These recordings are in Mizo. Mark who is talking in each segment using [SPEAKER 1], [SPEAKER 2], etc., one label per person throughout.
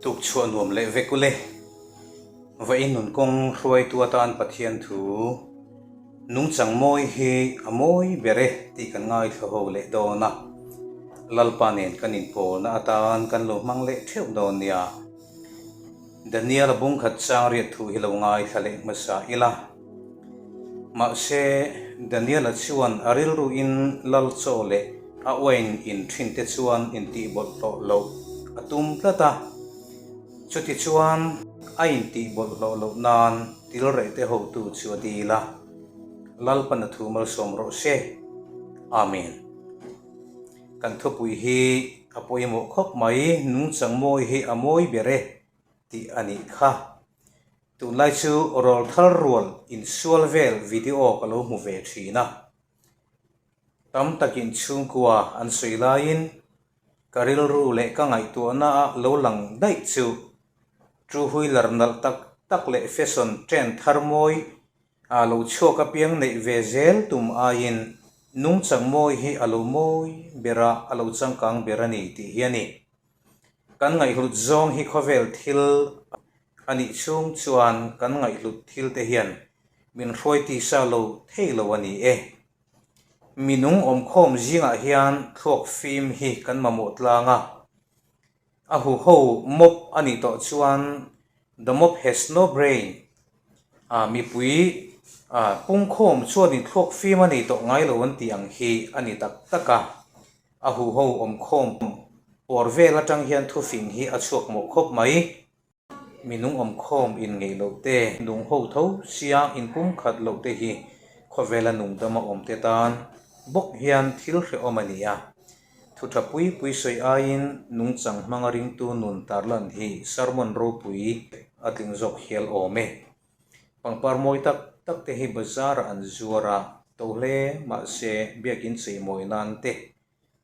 [SPEAKER 1] Tukchhuah nuam leh vek ule. Vawiin nun kawng hruaitu atan Pathian thu nungchang mawi hi a mawi ber e tih kan ngaithla ho leh dawn a. Lalpa nen kan inpawlna atan kan lo hmang leh theuh dawn nia. Daniel-a bungkhat chang riat thu hi lo ngaithla leh hmasa ila. Mahse, Daniel-a chuan a rilruin lal chaw leh a uain in ṭhinte chuan intihbawlhhlawh loh a tum tlat a. Chutichuan, a intihbawlhhlawh loh nan tilrehte hotu chu a dil a, Lalpan a thu malsawm rawh se. Amen. Kan thupui hi a pawimawh khawp mai, nungchang mawi hi a mawi ber e tih a nih kha. Tunlai chu rawlthar rual insual vel video ka lo hmu ve thin a. Tam takin chhungkua an sawi laiin ka rilru leh ka ngaihtuahna a lo lang daih chu two wheeler nalh tak tak leh fashion trend thar mawi a lo chhuak apiang neih ve zel tum aiin nungchang mawi hi a lo mawi ber a, a lo changkang ber a ni tih hi a ni. Kan ngaihhlut zawng hi khawvel thil a nih chhung chuan kan ngaihhlut thil te hian min hruai tisa lo thei lo a ni e. Minung awmkhawm zingah hian thluak fim hi kan mamawh tlang a, a huho mop a nih tawh chuan the mop has no brain, a mipui pungkhawm chuanin thluak fim a nei tawh ngai lo an tih ang hi a ni tak tak a. A huho awmkhawm pawr vel atang hian thufing hi a chhuak mawh khawp mai. Minung awmkhawm inngeih loh te, nung ho tho sia inpumkhat loh te hi khawvela nungdama awm te tan bawk hian thil hrehawm a ni a. Thu tha pui pui sawi aiin nungchang hmanga ringtu nun tarlan hi sermon ropui a tling zawk hial awm e. Pangpar mawi tak tak te hi bazar ah an zuar a, to hle mahse biakin cheimawi nan te,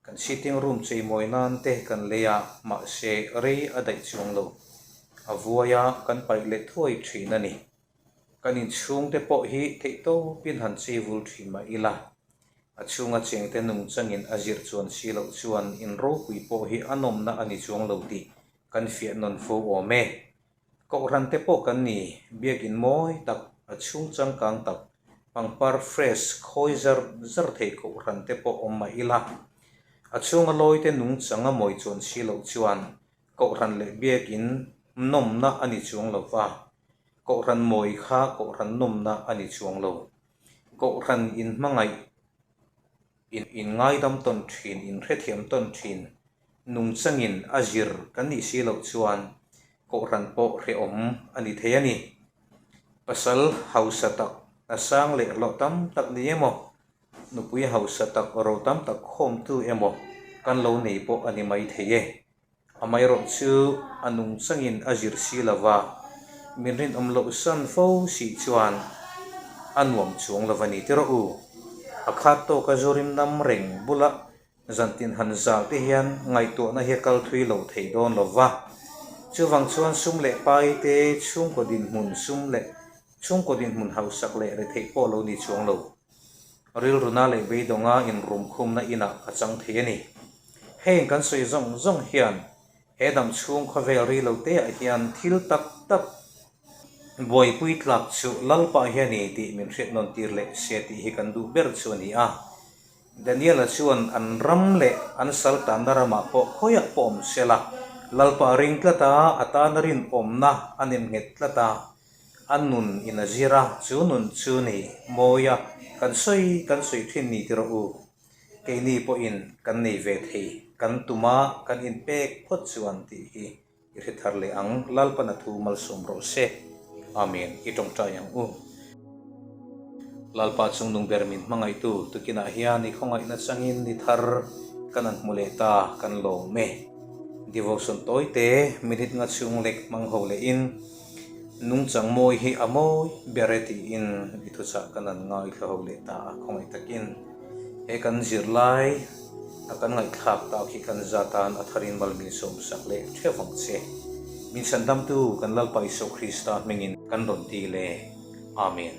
[SPEAKER 1] kan sitting room cheimawi nan te kan lei a, mahse rei a daih chuang lo. A vuai a, kan paih leh thuai thin a ni. Kan inchhung te pawh hi theihtawpin han cheivul thin mah ila, a chhunga chengte nungchangin a zir chuan si loh chuan in ropui pawh hi a nawmna a ni chuang lo tih kan fiah nawn fo awm e. Kohhran te pawh kan ni, biakin mawi tak, a chhung changkang tak, pangpar fresh khawi zar zar thei kohhran te pawh awm mah ila, a chhunga lawi te nungchang a mawi chuan si loh chuan kohhran leh biakin nawmna a ni chuang lo va, kohhran mawi kha kohhran nawmna a ni chuang lo. Kohhran inhmangaih. In ngaidam tawn thin, in hrethiam tawn thin, nungchangin a zir kan nih si loh chuan kohhran pawh hrehawm a ni thei a ni. Pasal hausa tak, hna sang leh hlawh tam tak ni emaw, nupui hausa tak, ro tam tak khawmtu emaw kan lo nei pawh a ni mai thei e. Amaherawh chu a nungchangin a zir si lo va, min rinawm loh san fo si chuan a nuam chuang lo va ni ti rawh u. A khat tawka zurim nam reng bula zantin han zal te hian ngaihtuahna hi a kal thui lo thei dawn lo va. Chuvang chuan sum leh pai te chhungkaw dinhmun sum leh chhungkaw dinhmun hausak leh retheih pawh lo ni chuang lo. Rilruna leh beidawnga inrumkhumna inah a chang thei a ni. Heng kan sawi zawng zawng hian he dam chhung khawvel ri lo te ah hian thil tak tak buaipui tlak chu Lalpa hi a ni tih min hriat nawn tir leh se tih hi kan duh ber chu a ni a. Daniel-a chuan an ram leh an sal tanna ramah pawh khawiah pawh awm se la, Lalpa a ring tlat a, a tana rinawmna a nem nghet tlat a, A nun in a zir a, chu nun chu ni mawi a, kan sawi kan sawi thin ni ti rawh u. Keini pawhin kan nei ve thei, kan tum a, kan inpek phawt chuan tih hi i hre thar leh ang, Lalpan a thu malsawm rawh se. Amen, i tawngtai ang u. Lalpa chungnung ber min hmangaihtu tukinah hian i khawngaihna changin ni thar kan han hmu leh ta, kan lawm e. Devotion tawi te minute nga chhung lek hmang ho lehin, Nungchang mawi hi a mawi ber e tiin i thuchah kan an ngaithla ho leh ta a, khawngaih takin he kan zirlai a kan ngaihthlak tak hi kan za tan a tharin mal min sawmsak leh theuh ang che. Min chhandamtu kan Lalpa Isua Krista hmingin kan rawn ti le. Amen.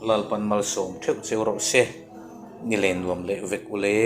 [SPEAKER 1] Lalpan malsawm theuh cheu rawh se. Ni len nuam leh vek u le.